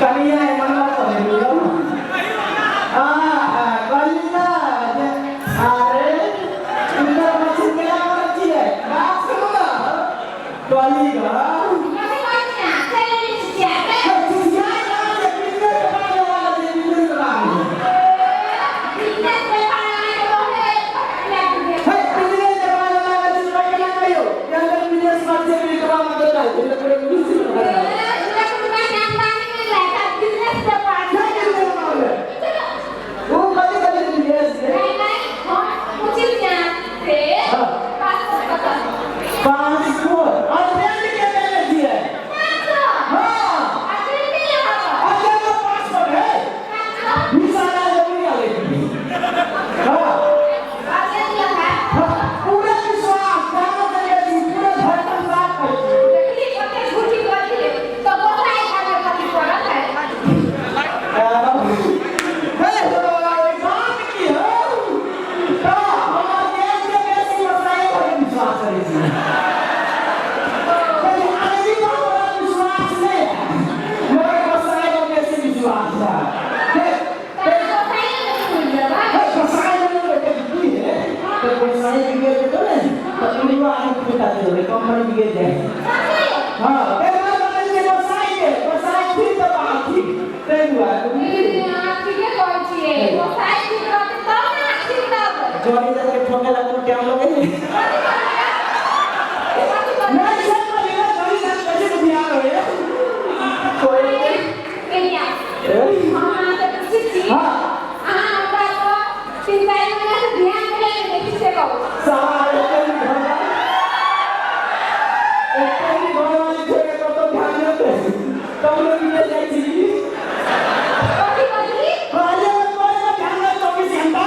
कनिया एमन कह दियौ। आ कहली ना जे अरे सुन्दर मछली केना करै छियै? बात सुनू ना। कहली ग पासपोर्ट अर्जेंट के देने छियै। हाँ, अर्जेंट पासपोर्ट है, वीजा ना जरूरी आवे। हाँ हाँ, पूरा विश्वास जानो चले छी, पूरा धड़कन साफ कर। हे बात की हो तो हमर देश के बेसी गोसाई पर विश्वास करै छी। आदमी पर बड़ा विश्वास नहीं है, मगर गोसाई पर बेसी विश्वास है। गोसाई में बेटे की है तो गोसाई बिगड़ के तो नहीं तो पूरा आदमी पिटा दे, कंपनी बिगड़ जाए। हाँ, पेपर बदल के गोसाई के गोसाई ठीक तो बात ठीक तै दुआरे जोड़ी जाके ठोके लगो टाइम लगे नहीं सर। बोलिए जोड़ी जाके कैसे बिहार होए कोई। हाँ, सारा एक भी घर वाली छोड़ के कतौ ध्यान देते तब लोग मिले जाइ छी। कहले कोई पर ध्यान दे 24 घंटा।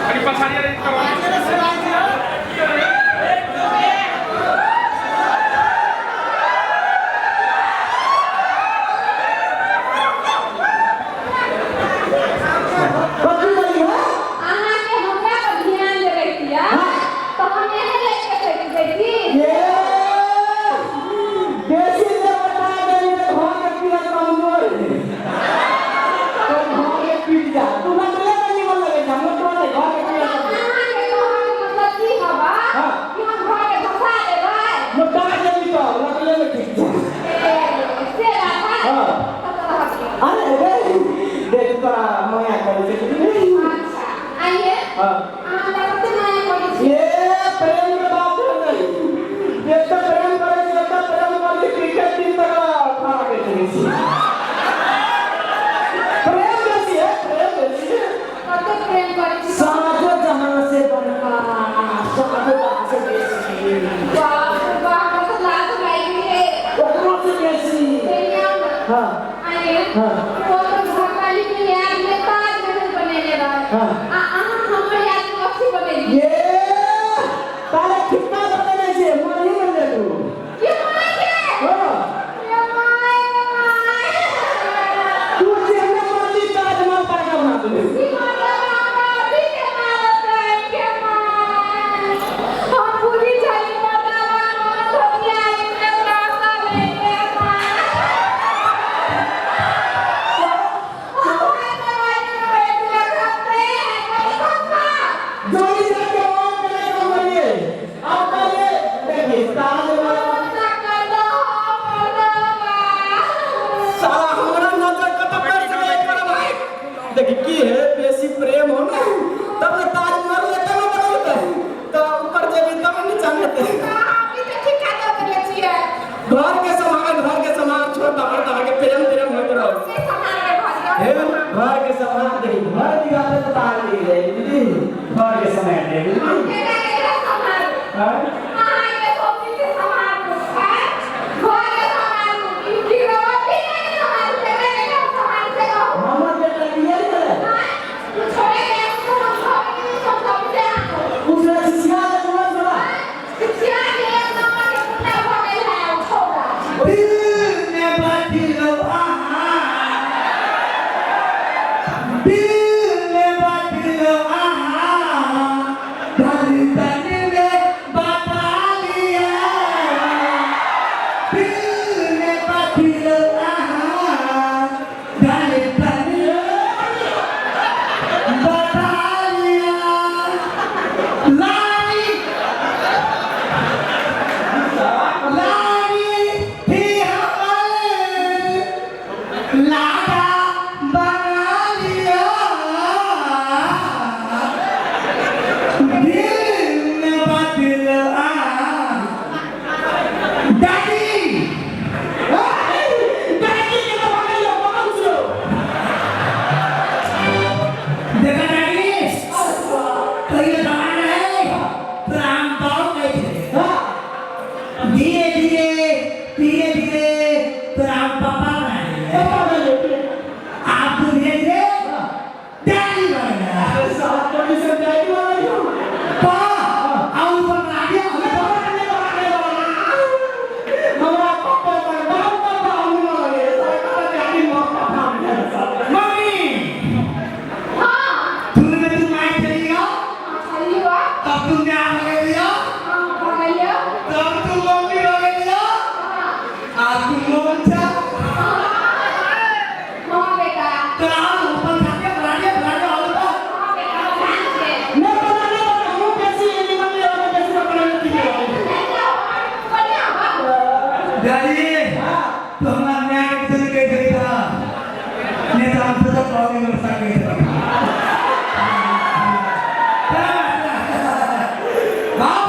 अरे पछाड़िया रे करो। कथी बोली है? ये बेसी से बता देली त घर के पीड़ा कमजोर है तो घर के पीट जा तू मतलब नहीं निमन लगे छै हमर तो नहीं घर के पीड़ा। हाँ, मोटा जल्दी तो लगले में ठीक छै। हाँ, अरे रे देख तोरा माया करै छै। हाँ, ये प्रेम के बात है नहीं, एते प्रेम करै छै, एते प्रेम करै छै, क्रिकेट टीम तक खड़ा कर देने छी। प्रेम बेसी है, प्रेम बेसी है। साजो जहां से बड़का, साजो जहां से बेसी, ओकरो से बेसी। हाँ हाँ हाँ, ये ताले ठिक्का बतेने छै मरही में ले तू। हाँ, तू जेहने मरली ताजमहल बड़का बना देले। जोड़ी जाके और करे तो मरिए अब पहले देखिए ताजमहल। साला हमरा नजर कत पर से गई पर भाई देख की है बेसी प्रेम हो ना तब ने ताजमहल ले तब बनलते तो ऊपर जेबी तब नीचा लेते। घर के समाज, घर के समाज छोड़ बाहर बाहर के प्रेम प्रेम होइत रहो। हे घर के समाज देखी घर बिगाड़े तो तार दी जाए दीदी, घर के समय दे दीदी। हाँ हमर बेटा बियाह करे उसने सिया दे तुम्हारा छोड़ा। दिल में बदल धड़कन बता लिया लारी लारी थी हमारे लाडा बना लिया दिल में बदल आ डैडी डैडी के तो भगल बाबू देखा डैडी तो ये जमाना है तो हम गाँव गए थे। हां धीरे धीरे धीरे धीरे तो हम पापा बनाए। पापा बने। आप तो धीरे धीरे डैडी बन गए। अरे साहब कभी से डैडी बना पा और ऊपर बना दिया। हमरा पापा पर बाप पापा हम लगे सरकार डैडी पापा हम मम्मी हाँ तुमने तुम माइक चली गया। चली हुआ। तब तुमने आ लगे दिया। हाँ भगैया। तब तुम मम्मी लगे दिया। हाँ आज तुम मोहन चा। हाँ बेटा। तो आप ऊपर खाके बना दिया और ऊपर। हाँ बेटा ध्यान से। मैं बनाने वाला हूं कैसी ये मम्मी और कैसी पकड़ने की बढ़िया हाँ। डैडी तो हमारा न्याय के तरीके के था नहीं तो हम तो पाओगे मर सकते थे। बाप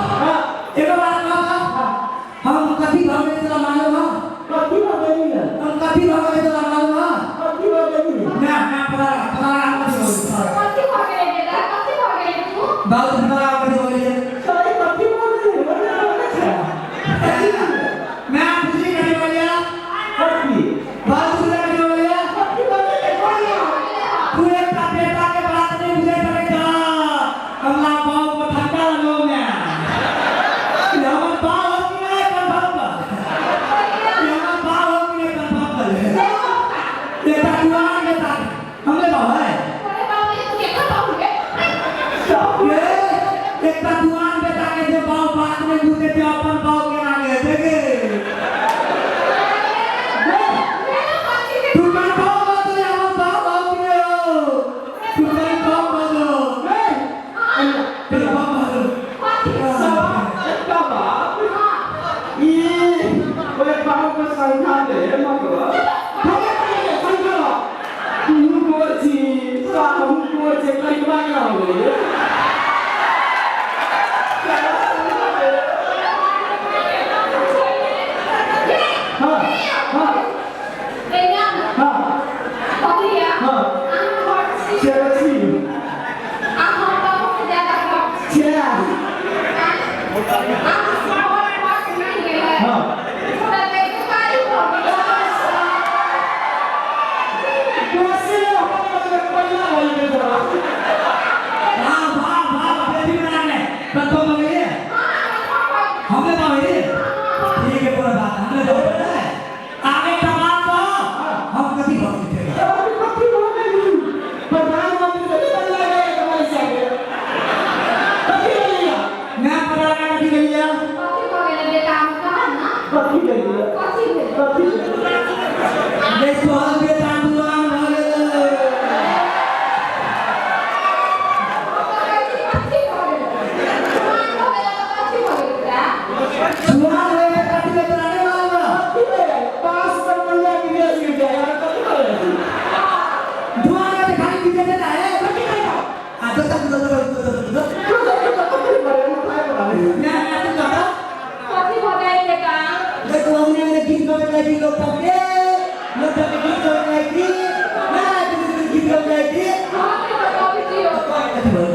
एक बात बाप हम कथी भावे तोरा मालूम है? कथी बनेली ना। हम कथी भावे तोरा मालूम है? कथी बनेली। ना ना पता पता कथी हो कथी भऽ गेलै बेटा, कथी भऽ गेलै तू? बाप हमारा कथी हो गेलै। सॉरी कथी बनेली बने बने छै। मैं खुशी करने वालिया। कथी बाप खुशी करने वालिया। कथी बनेली बोलियो। तू एक का बेटा के बात नहीं बुझे सके था। हमला बाप को ठंडा लगो मैं हमर बाप हो कि नहीं कंफर्म कर। हमर बाप हो कि नहीं कंफर्म कर। बेटा कुआं बेटा हमले बाप है। तोरे बाप ये तू केकर बाप गे? ये एकटा दुआन बेटा के जे बाप बात नहीं बुझे थे अपन बाप के आगे देखे। तू कंफर्म कर तू हमर बाप हो कि नहीं हो। तू कंफर्म कर दो। कंफर्म कर दो। का बाप ई ओए बाप को संख्या दे मको हमें पहले संख्या तू कोची साहू कोचे करीबा के हो गई। हां हां हां हां चेरसी चेरा हां कोसी हम पहिला होई गेल। वाह वाह वाह बेटी बना ले कंफर्म हो गई है। हमने तो है ठीक है पूरा बात हमने तो पता है। आगे का बात तो हम कभी हो नहीं थे। अभी कथी हो गई प्रधानमंत्री तो बदला गया तुम्हारे साथ कथी बनेगा। मैं पता लगा कभी गई है। कथी बनेगा कथी ये सोहल बेटा दुआन हो गए। सुहान रे कभी के तराने वाला। कथी बने पास पर मल्ला की दिया जाए यार कथी बने दुआन के खाली पीछे देता है। कथी बनेगा आ तो तो तो तो तो कथी कथी बने मुठाई बना ले। मैं मैं तो कहता देखो हमने मेरे गीत गाने लगी लोग तब के लोग तब के गीत गाने लगी मैं तो गीत गाने लगी। कथी बोल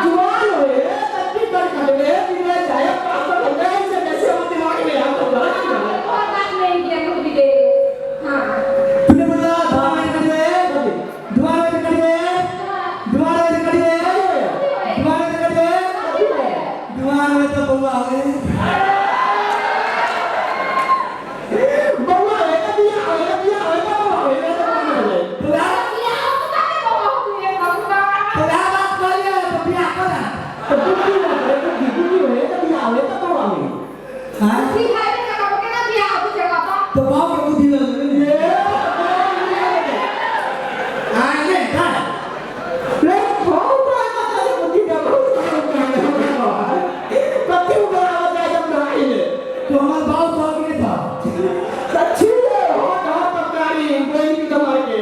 जुआन होए कथी कर खड़े बिना जाए पास पर मल्ला से कैसे हम दिमाग में आता तूने बोला दुआ में कटी है दुआ में कटी है दुआ में कटी है दुआ में कटी है दुआ में तो बउआ हो गए। बउआ है कभी आवे कभी आवे बउआ होए तो बउआ तो तो बात कर लिया तो बियाह करा। तो दुखी होए तो दुखी होए कभी आवे तो बउआ होए। हाँ बाप के बुद्धि लग ये आय ने का रे बहुत आया बुद्धि का बहुत कत्ते ऊपर आवाज आया जब नहाई ले तो हमार बाप बाप के था सच्ची है हो कहाँ पक्कारी कोई भी कमाई के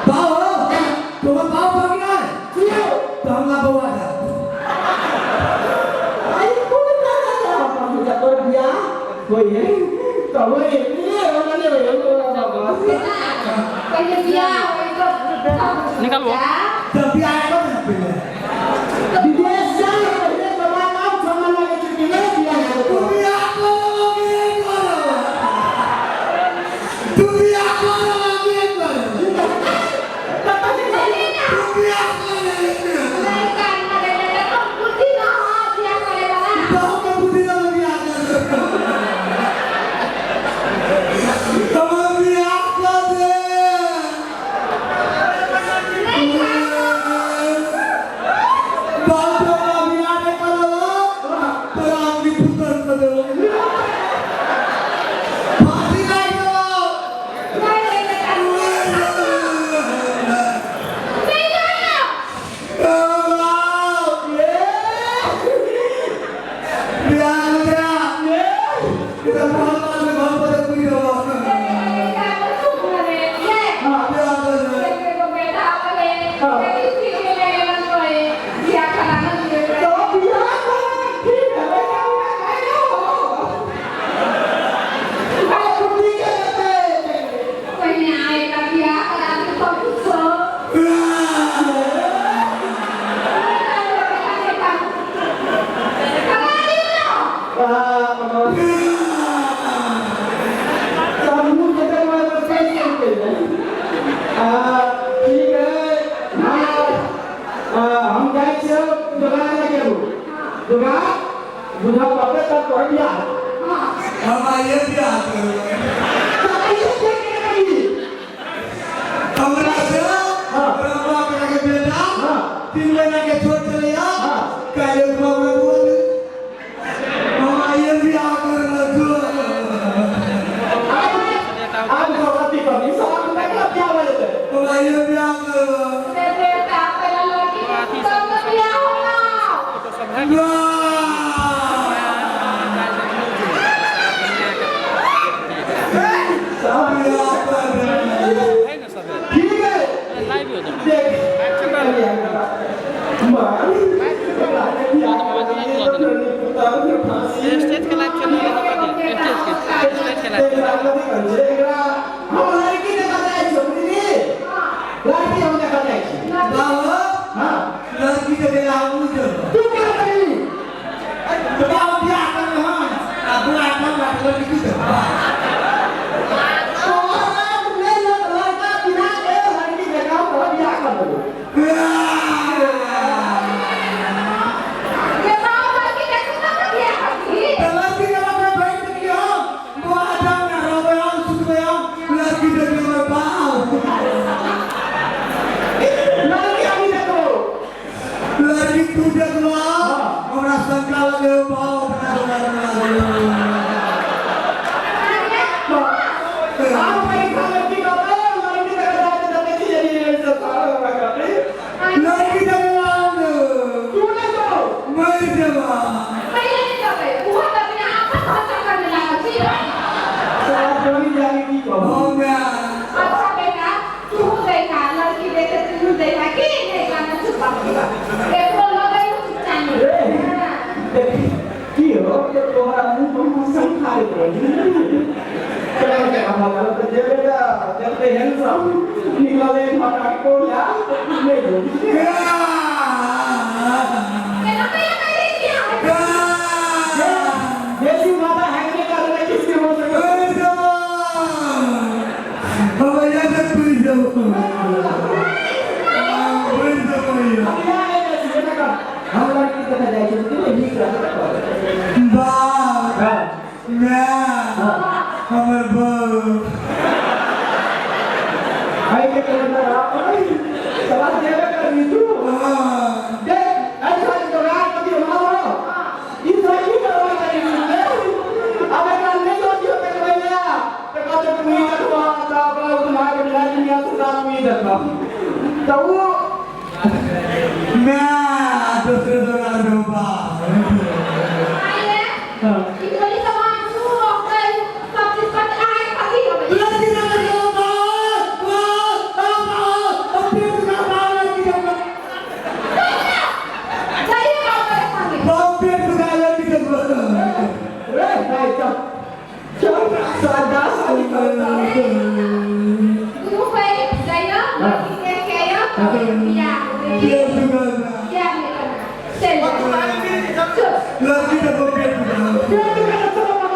बाप तो हमार बाप बाप के ना क्यों तो हमला बउआ था आई कौन का था मुझे तोर बियाह होई है तो होई ये होना नहीं होई बाबा पहिले बियाह होई तो निकालबो। तो बियाह कर ना पहिले विदेश जा पहले कमा नाम छमन लगे छुट्टी नहीं बियाह तू बियाह करो के करो तू बियाह करो के करो तू बियाह करो नहीं करना रे बेटा तो बुद्धि ना हो बियाह करे वाला बाप के बुद्धि लग बियाह करो तब बियाह कर दे नहीं बाप तोरा बियाह नहीं करो तोरा आदमी पुत्र कर दो फांसी लग दो नहीं रे बेटा नहीं करना बेटा चुप रे ये देखो बेटा आवे बेटी ठीक है ले कोई बियाह कराना दिए तो बियाह करना ठीक है बेटा मैं कह रहा हूँ बुद्धि के रहते पहिले आएगा बियाह करा के सब कुछ ठीक है हम जाइ छियै दुकान लगे दुकान बुझा पड़ते तब तोहर बियाह तीन महीना के छोट चले हाँ। काले बाबा बोल हम आइए बियाह कर आज भगवती कमी सब देखला बियाह हो जेतै हम आइए बियाह कर ठीक है देख स्टेज के लाइव चल रहा है स्टेज के लाइव हम लड़की देखा जाइ छी बुझली लड़की हम देखा जाइ छी बाबा हां लड़की के बेला हम जो तू क्या करी तो बाबा बियाह कर हम आ बुआ कर लड़की के तोहरा नहीं लग लड़का बिना के लड़की देखा तोरा बियाह कर देबो लड़की के बाप बैठ के हम बुआ जाओ ना रोबे हम सुतबे हम लड़की के बेला बाप लड़की अभी देखो लड़की तू देखलो हमरा शंका लगे बाप अपना आप पैसा लड़की का लड़की देखा जाए तो देखी जरी से सारा हमरा करते लड़की के बेला तू नहीं जाओ मर जवा सारा जोड़ी जाके की कहू हो गया अच्छा बेटा तू देखा लड़की देखे तू देखा की देखा ना चुप देखो लगई ए, देख की हो के तोहरा मुंह पर मौसम खा रही चलो के हम हमारा तो जे बेटा जब ते हैंडसम निकले फटा को या नहीं दो देसी माता हैंगने का नहीं किसके हो सके हम यहाँ आए देसी बेटा का हम लड़की देखा जाइ छै बुझली नीक रहत तऽ हां आई के करना सवाल देवे कर तू देख ऐसा तो रात कभी हमारा ई सही करवा करी अब एकरा नहीं होती हो तक भैया भाग दुनिया से साथ में देखो तो वो मैं दूसरे दोना रूपा आइए ई बोली सामान शुरू हो गई सब चीज पर आए खाती हो गई लड़की का बाप बाप बाप अब पेट का बाप लड़की का जाइए बाप के संगे बाप पेट का लड़की का रे भाई चल चल सादा सादी करता दुनू कोई जाइए लड़की देख के आइए बियाह पेट का बियाह नहीं करना चल चल लड़की का पेट का पेट का चलो मत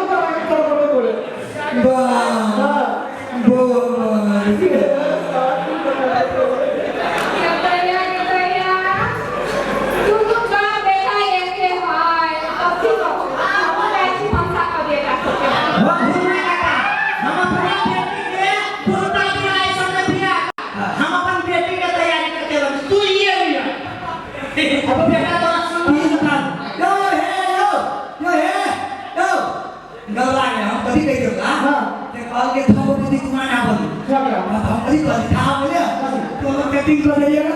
करो करो बोले बाप बोल कतैया कतैया दुनू का बेटा एके है कथी कहू हम जाइ छी मनसा के बेटा सबके हम अपना बेटी के कुर्ता पिनाई सब बियाह हम अपन बेटी के तैयारी करते रह तू ये लिया अब बेटा तोरा सुन यो हे यो यो हे यो गलवा के हम कभी कह दियो का हां। ते कहल के थाओ दीदी कुमार ना बोली क्या हम कभी कहल था बोले तो लोग सेटिंग कर रही ना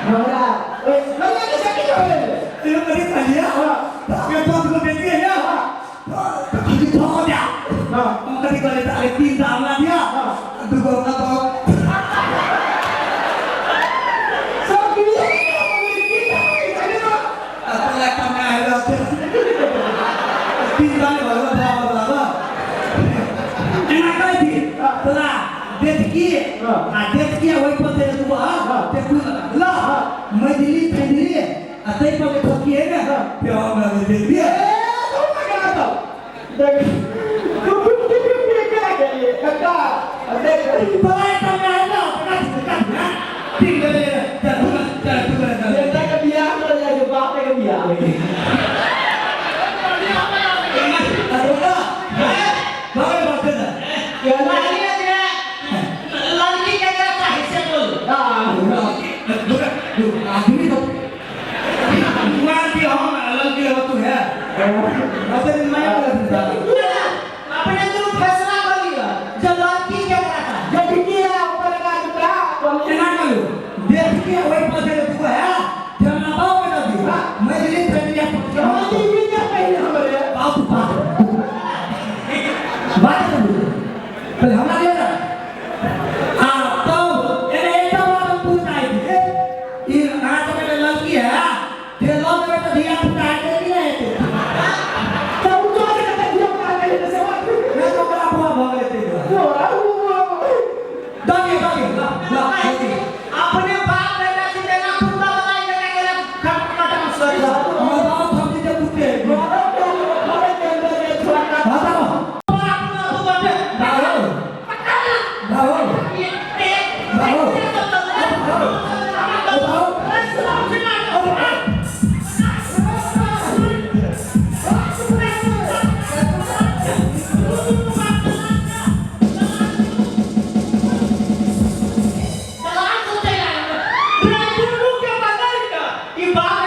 हमरा ए लड़का के सेटिंग होले ते कभी कहलिया के तो तुमको बेटी है ना तो कभी थाओ दिया हां हम कभी कहले त अरे तीन टा हमरा दिया दुगो हमरा तो सब बियाह तोला कम ना है तीन टा ने भगवा बाबा बाबा एना कहै छी तोरा देखकी आ देखकी ओहि पर ते तू आ ते तू ल मैथिली फैमिली आ तै पर जे ठोकी है ना ते हमरा दे दिए देख तू फिफ्टी फिफ्टी क्या के काका देख तोरा कम ना है ना काट काट ना ठीक ले ले चल तू चल तू चल बेटा के बियाह कर जाए बाप के बियाह होई अरे ना बाबा बात कर लड़की के क्या चाहे से बोल हां आदमी तो कुमार की हम लड़की हो तू है अपने मैं बोला अपने तू फैसला कर लिया जो लड़की के करा जो की है ऊपर का टुकड़ा एना करू देख के ओइ पर से तू है जब ना बाप के दी मैं दिल्ली फैमिली हम भी क्या पहले हमरे बाप बाप बात करू पहले हमरा दे ना आ तब एने एक बात हम पूछ आई थी ई अहाँ सब के लड़की है जे लव देबै तऽ धिया पुता हेतै कि नहि हेतै तब जो के दिया का नहीं से बात नहि तऽ ओकरा बुआ भऽ गेल ताहि दुआरे दऽ दियौ ल ल दऽ दियौ। अपने बाप बेटा से देना कुत्ता बनाई बेटा के खट खटम सर हमर बाप थमजी जे कुत्ते बताओ बाहो बाहो बाहो बाहो बाप